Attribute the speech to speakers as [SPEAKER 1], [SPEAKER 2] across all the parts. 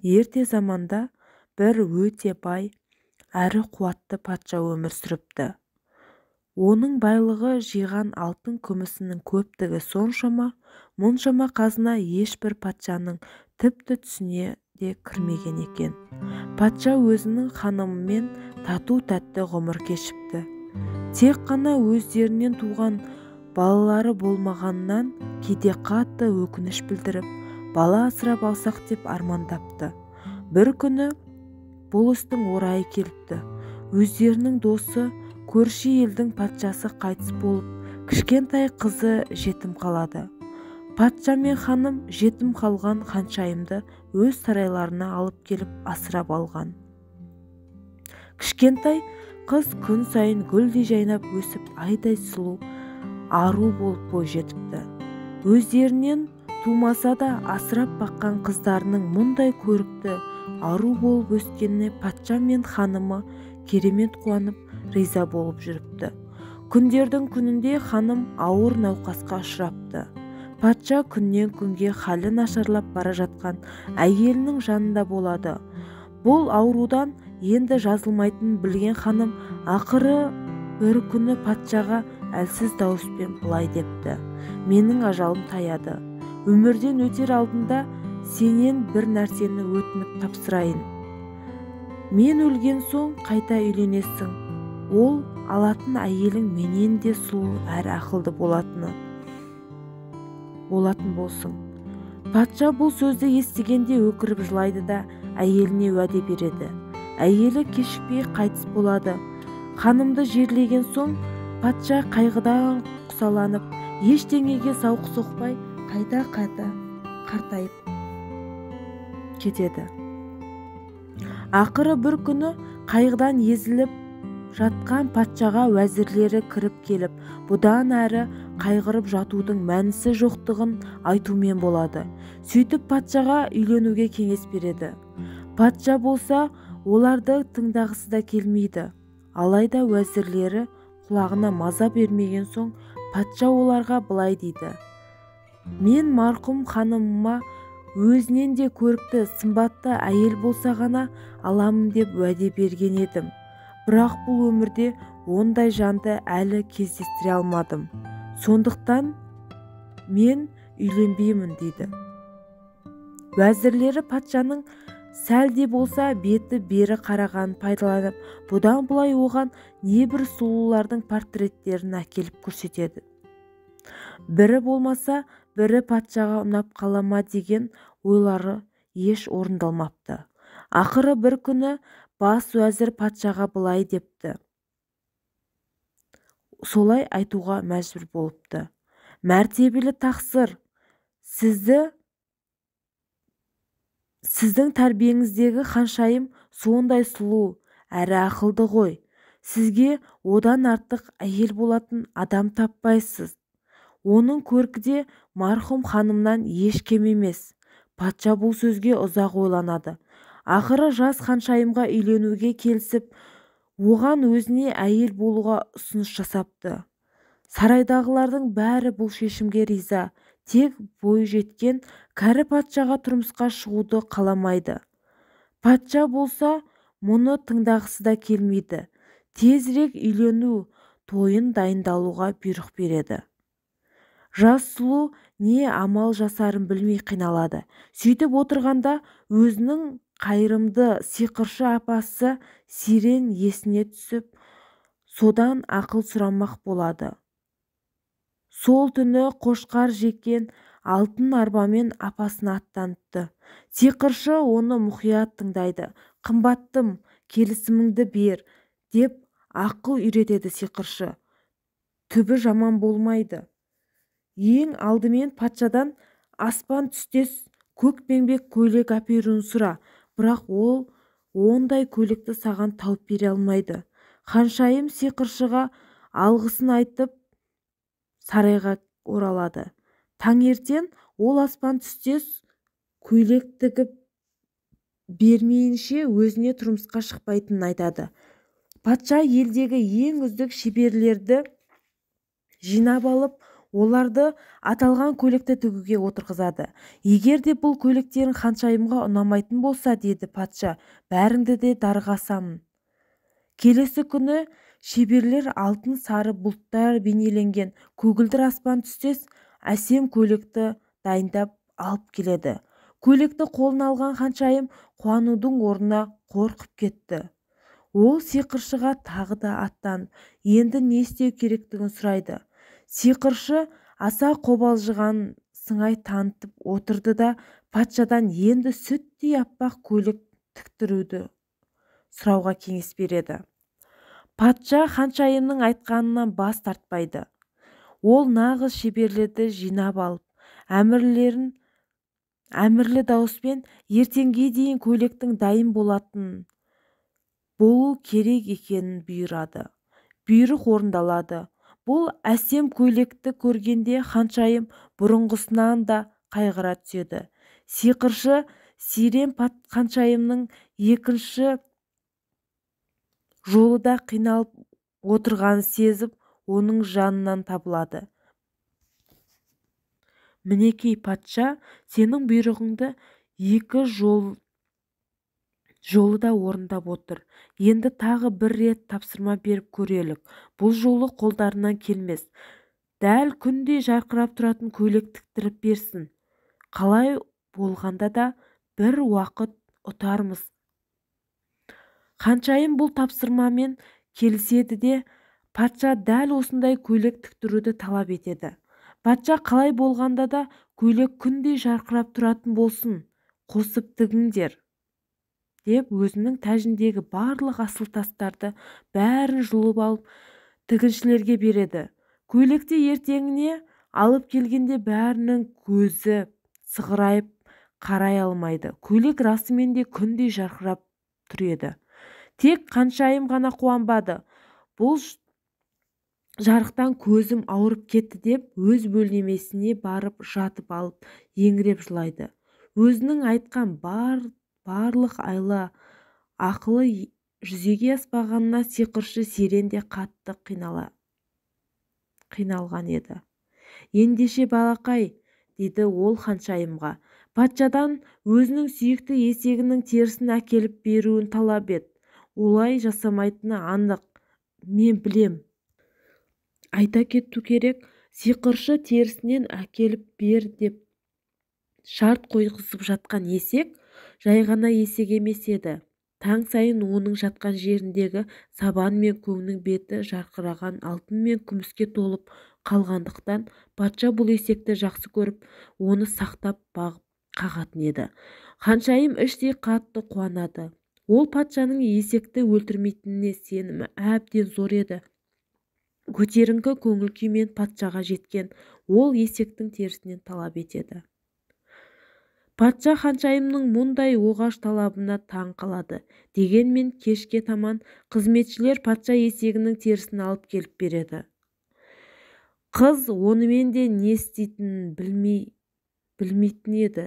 [SPEAKER 1] Ерте заманда бір өте бай әрі қуатты патша өмір сүріпті. Оның байлығы, жиған алтын күмісінің көптігі соншама, мұншама қазына ешбір патшаның тіпті түсіне де кірмеген екен. Патша өзінің ханымымен тату-тәтті ғұмыр кешіпті. Тек қана өздерінен туған балалары болмағаннан кейде қатты өкініш білдіріп, бала асырап алсақ деп армандапты. Бір күні бұл істің орайы келіпті. Өздерінің досы, көрші елдің патшасы қайтыс болып, кішкентай қызы жетім қалады. Патша мен ханым жетім қалған ханшайымды өз сарайларына алып келіп асырап алған. Кішкентай қыз күн сайын гүлдей жайнап өсіп, айдай сұлу, ару болып бой жетіпті. Өздерінен тумаса да асырап баққан қыздарының мұндай көрікті, ару болып өскеніне патша мен ханымы керемет қуанып, риза болып жүріпті. Күндердің күнінде ханым ауыр науқасқа ұшырапты. Патша күннен күнге халі нашарлап бара жатқан әйелінің жанында болады. Бұл аурудан енді жазылмайтынын білген ханым ақыры бір күні патшаға әлсіз дауыспен былай депті: «Менің ажалым таяды. Өмірден өтер алдында сенен бір нәрсені өтініп тапсырайын. Мен өлген соң қайта үйленесің. Ол алатын әйелің менен де сұлу әрі ақылды болатын болсын». Патша бұл сөзді естігенде өкіріп жылайды да әйеліне уәде береді. Әйелі кешікпей қайтыс болады. Ханымды жерлеген соң патша қайғыдан құсаланып, ештеңеге зауқы соқпай, қайта-қайта қартайып кетеді. Ақыры бір күні қайғыдан езіліп жатқан патшаға уәзірлері кіріп келіп, бұдан әрі қайғырып жатудың мәнісі жоқтығын айтумен болады. Сөйтіп патшаға үйленуге кеңес береді. Патша болса, оларды тыңдағысы да келмейді. Алайда уәзірлері құлағына маза бермеген соң патша оларға былай дейді: «Мен марқұм ханымыма өзінен де көрікті, сымбатты әйел болса ғана аламын деп уәде берген едім. Бірақ бұл өмірде ондай жанды әлі кездестіре алмадым. Сондықтан мен үйленбеймін», – дейді. Уәзірлері патшаның сәл де болса беті бері қарағанын пайдаланып, бұдан былай оған небір сұлулардың портреттерін әкеліп көрсетеді. Бірі болмаса, бірі патшаға ұнап қала ма деген ойлары еш орындалмапты. Ақыры бір күні бас уәзір патшаға былай депті. Солай айтуға мәжбүр болыпты: «Мәртебелі тақсыр, сіздің тәрбиеңіздегі ханшайым сондай сұлу әрі ақылды ғой. Сізге одан артық әйел болатын адам таппайсыз. Оның көркі де марқұм ханымнан еш кем емес». Патша бұл сөзге ұзақ ойланады. Ақыры жас ханшайымға үйленуге келісіп, оған өзіне әйел болуға ұсыныс жасапты. Сарайдағылардың бәрі бұл шешімге риза. Тек бойжеткен кәрі патшаға тұрмысқа шығуды қаламайды. Патша болса, мұны тыңдағысы да келмейді. Тезірек үйлену тойын дайындалуға бұйрық береді. Жас сұлу не амал жасарын білмей қиналады. Сөйтіп отырғанда өзінің қайырымды сиқыршы апасы Сирен есіне түсіп, содан ақыл сұрамақ болады. Сол түні қошқар жеккен алтын арбамен апасына аттаныпты. Сиқыршы оны мұқият тыңдайды. «Қымбаттым, келісіміңді бер», – деп ақыл үйретеді сиқыршы. «Түбі жаман болмайды. Ең алдымен патшадан аспан түстес көкпеңбек көйлек әперуін сұра. Бірақ ол ондай көйлекті саған тауып бере алмайды». Ханшайым сиқыршыға алғысын айтып, сарайға оралады. Таңертең ол аспан түстес көйлек тігіп бермейінше өзіне тұрмысқа шықпайтынын айтады. Патша елдегі ең үздік шеберлерді жинап алып, Оларды аталған көйлекті тігуге отырғызады. Егер де бұл көйлектерің ханшайымға ұнамайтын болса, деді патша, бәріңді де дарға асамын. Келесі күні шеберлер алтын сары бұлттар бейнеленген көгілдір аспан түстес әсем көйлекті дайындап алып келеді. Көйлекті қолына алған ханшайым қуанудың орнына қорқып кетті. Ол сиқыршыға тағы да аттанып, енді не істеу керектігін сұрайды. Сиқыршы аса қобалжыған сыңай танытып отырды да, патшадан енді сүттей аппақ көйлек тіктіруді сұрауға кеңес береді. Патша ханшайымның айтқанынан бас тартпайды. Ол нағыз шеберлерді жинап алып, әмірлі дауыспен ертеңге дейін көйлектің дайын болу керек екенін бұйырады. Бұйрық орындалады. Бұл әсем көйлекті көргенде ханшайым бұрынғысынан да қайғыра түседі. Сиқыршы Сирен ханшайымның екінші жолы да қиналып отырғанын сезіп, оның жанынан табылады. Мінекей, патша сенің бұйрығыңды екі жолы да орындап отыр. Енді тағы бір рет тапсырма беріп көрелік. Бұл жолы қолдарынан келмес. Дәл күндей жарқырап тұратын көйлек тіктіріп берсін. Қалай болғанда да бір уақыт ұтармыз. Ханшайым бұл тапсырмамен келіседі де, патша дәл осындай көйлек тіктіруді талап етеді. Патша қалай болғанда да көйлек күндей жарқырап тұратын болсын, қосып тігіңдер, деп өзінің тәжіндегі барлық асыл тастарды бәрін жұлып алып тігіншілерге береді. Көйлекті ертеңіне алып келгенде бәрінің көзі сығырайып қарай алмайды. Көйлек расымен де күндей жарқырап тұр еді. Тек ханшайым ғана қуанбады. Бұл жарықтан көзім ауырып кетті деп өз бөлмесіне барып жатып алып еңіреп жылайды. Өзінің айтқан барлық айла ақылы жүзеге аспағанына сиқыршы Сирен де қатты қиналған еді. Ендеше, балақай, деді ол ханшайымға, патшадан өзінің сүйікті есегінің терісін әкеліп беруін талап ет. Олай жасамайтыны анық, мен білем. Айта кету керек, сиқыршы терісінен әкеліп бер деп шарт қойғызып жатқан есек жай ғана есек емес еді. Таң сайын оның жатқан жеріндегі сабан мен көңнің беті жарқыраған алтын мен күміске толып қалғандықтан патша бұл есекті жақсы көріп, оны сақтап бағып қағатын еді. Ханшайым іштей қатты қуанады. Ол патшаның есекті өлтірмейтініне сенімі әбден зор еді. Көтеріңкі көңіл күймен патшаға жеткен ол есектің терісінен талап етеді. Патша ханшайымның мұндай оғаш талабына таң қалады. Дегенмен кешке таман қызметшілер патша есегінің терісін алып келіп береді. Қыз онымен де не істейтінін білмейтін еді.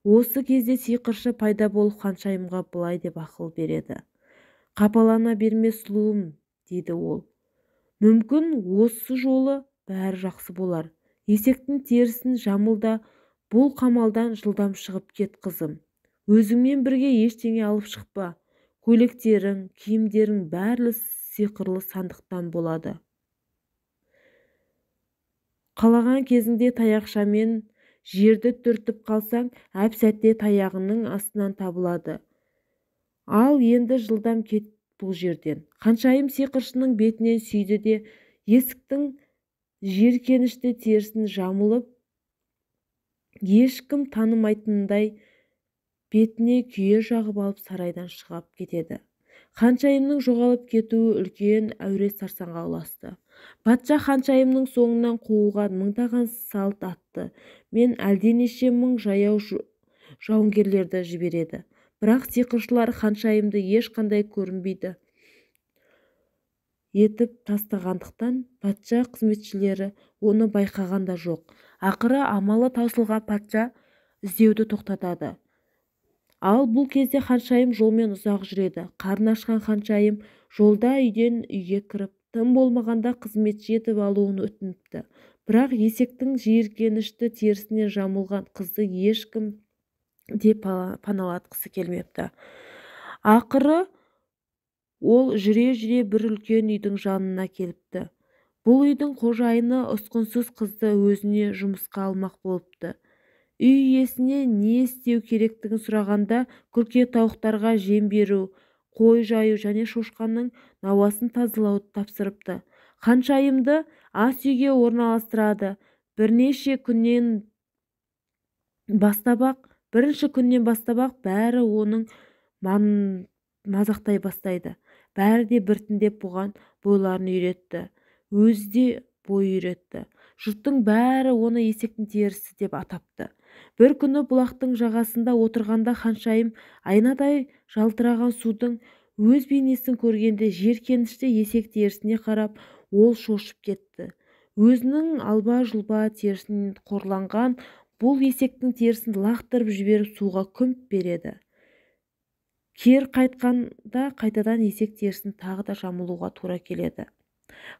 [SPEAKER 1] Осы кезде сиқыршы пайда болып ханшайымға былай деп ақыл береді. Қапалана берме, сұлуым, дейді ол. Мүмкін осы жолы бәрі жақсы болар. Есектің терісін жамыл да бұл қамалдан жылдам шығып кет, қызым. Өзіңмен бірге ештеңе алып шықпа. Көйлектерің, киімдерің бәрі сиқырлы сандықтан болады. Қалаған кезіңде таяқшамен жерді түртіп қалсаң, әп-сәтте таяғының астынан табылады. Ал енді жылдам кет бұл жерден. Ханшайым сиқыршының бетінен сүйді де, есіктің жиіркенішті терісін жамылып, ешкім танымайтындай бетіне күйе жағып алып сарайдан шығып кетеді. Ханшайымның жоғалып кетуі үлкен әуре сарсаңға ұласты. Патша ханшайымның соңынан қууға мыңдаған салт атты мен әлденеше мың жаяу жауынгерлерді жібереді. Бірақ сиқыршылар ханшайымды ешқандай көрінбейді етіп тастағандықтан патша қызметшілері оны байқаған да жоқ. Ақыры амалы таусылған патша іздеуді тоқтатады. Ал бұл кезде ханшайым жолмен ұзақ жүреді. Қарны ашқан ханшайым жолда үйден үйге кіріп, тым болмағанда қызметші етіп алуын өтініпті. Бірақ есектің жиіркенішті терісіне жамылған қызды ешкім де паналатқысы келмепті. Ақыры ол жүре-жүре бір үлкен үйдің жанына келіпті. Бұл үйдің қожайыны ұсқынсыз қызды өзіне жұмысқа алмақ болыпты. Үй иесіне не істеу керектігін сұрағанда, күрке тауықтарға жем беру, қой жаю және шошқаның науасын тазалауды тапсырыпты. Ханшайымды ас үйге орналастырады. Бірнеше күннен бастап-ақ, бірінші күннен бастап-ақ бәрі оның мазақтай бастайды. Бәрі де біртіндеп бұған бойларын үйретті. Өзі де бой үйретті. Жұрттың бәрі оны есектің терісі деп атапты. Бір күні бұлақтың жағасында отырғанда ханшайым айнадай жалтыраған судың өз бейнесін көргенде жиіркенішті есек терісіне қарап, ол шошып кетті. Өзінің алба-жұлба терісінен қорланған бұл есектің терісін лақтырып жіберіп суға күмп береді. Кер қайтқанда қайтадан есек терісін тағы да жамылуға тура келеді.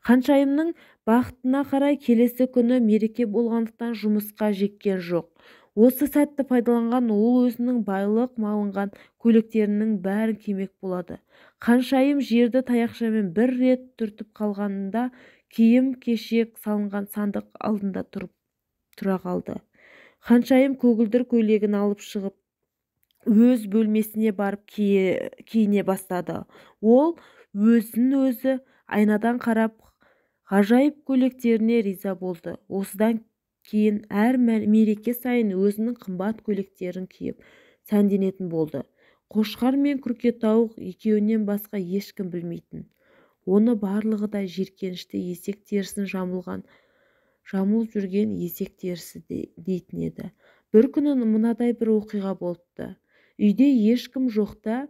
[SPEAKER 1] Ханшайымның бақытына қарай келесі күні мереке болғандықтан жұмысқа жеккен жоқ. Осы сәтті пайдаланған ол өзінің байлық малынған көйлектерінің бәрін кимек болады. Ханшайым жерді таяқшамен бір рет түртіп қалғанында киім-кешек салынған сандық алдында тұра қалды. Ханшайым көгілдір көйлегін алып шығып, өз бөлмесіне барып киіне бастады. Ол өзін өзі айнадан қарап, ғажайып көйлектеріне риза болды. Осыдан кейін әр мереке сайын өзінің қымбат көйлектерін киіп сәнденетін болды. Қошқар мен күркетауық екеуінен басқа ешкім білмейтін. Оны барлығы да жиіркенішті есек терісін жамылып жүрген есек терісі дейтін еді. Бір күні мынадай бір оқиға болыпты. Үйде ешкім жоқта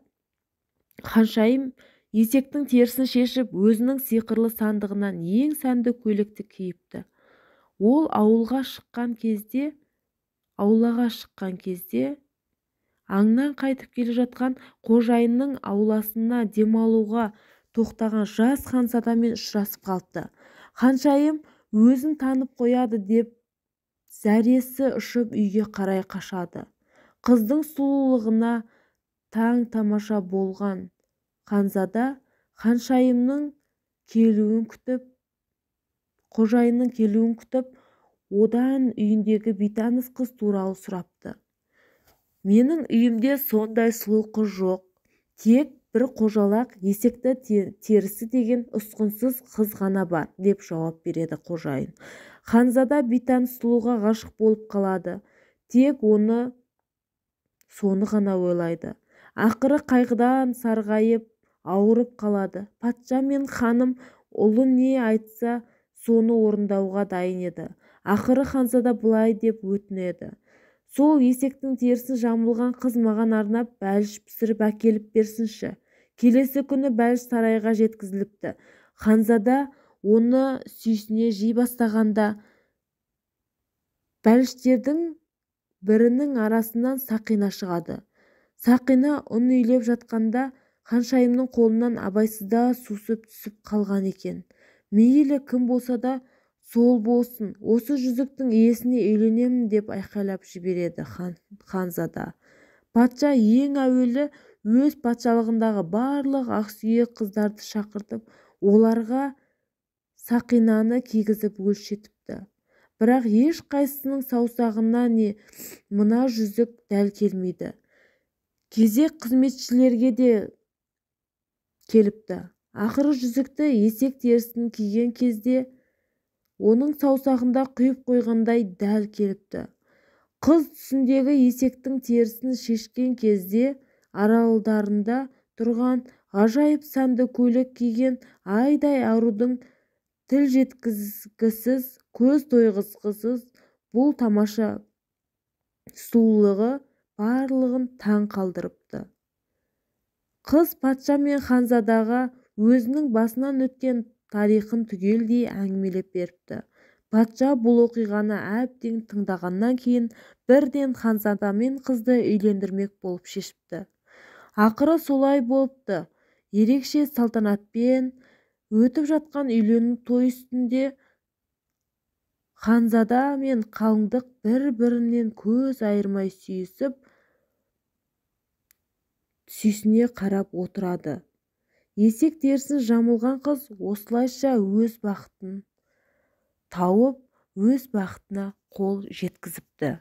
[SPEAKER 1] ханшайым есектің терісін шешіп, өзінің сиқырлы сандығынан ең сәнді көйлекті киіпті. Ол аулаға шыққан кезде аңнан қайтып келе жатқан қожайынның ауласына демалуға тоқтаған жас ханзадамен ұшырасып қалыпты. Ханшайым өзін танып қояды деп зәресі ұшып үйге қарай қашады. Қыздың сұлулығына таң тамаша болған ханзада ханшайымның келуін күтіп, қожайынның келуін күтіп, одан үйіндегі бейтаныс қыз туралы сұрапты. Менің үйімде сондай сұлу қыз жоқ, тек бір қожалақ есекті терісі деген ұсқынсыз қыз ғана бар, деп жауап береді қожайын. Ханзада бейтаныс сұлуға ғашық болып қалады, тек оны соны ғана ойлайды. Ақыры қайғыдан сарғайып, ауырып қалады. Патша мен ханым ұлы не айтса, соны орындауға дайын еді. Ақыры ханзада былай деп өтінеді. Сол есектің терісін жамылған қыз маған арнап бәліш пісіріп әкеліп берсінші. Келесі күні бәліш сарайға жеткізіліпті. Ханзада оны сүйсіне жей бастағанда бәліштердің бірінің арасынан сақина шығады. Сақина ұн илеп жатқанда ханшайымның қолынан абайсызда сусып түсіп қалған екен. Мейлі кім болса да сол болсын, осы жүзіктің иесіне үйленемін деп айқайлап жібереді ханзада. Патша ең әуелі өз патшалығындағы барлық ақсүйек қыздарды шақыртып, оларға сақинаны кигізіп өлшетіпті. Бірақ ешқайсысының саусағына не мына жүзік дәл келмейді. Кезек қызметшілерге де келіпті. Ақыры жүзікті есек терісін киген кезде оның саусағында құйып қойғандай дәл келіпті. Қыз түсіндегі есектің терісін шешкен кезде аралдарында тұрған ғажайып сәнді көйлек киген айдай арудың тіл жеткізгісіз, көз тойғызғысыз бұл тамаша сұлулығы барлығын таң қалдырыпты. Қыз патша мен ханзадаға өзінің басынан өткен тарихын түгелдей әңгімелеп беріпті. Патша бұл оқиғаны әбден тыңдағаннан кейін бірден ханзада мен қызды үйлендірмек болып шешіпті. Ақыры солай болыпты. Ерекше салтанатпен өтіп жатқан үйлену той үстінде Ханзада мен қалыңдық бір-бірінен көз айырмай сүйісіп, сүйсіне қарап отырады. Есек терісін жамылған қыз осылайша өз бақытын тауып, өз бақытына қол жеткізіпті.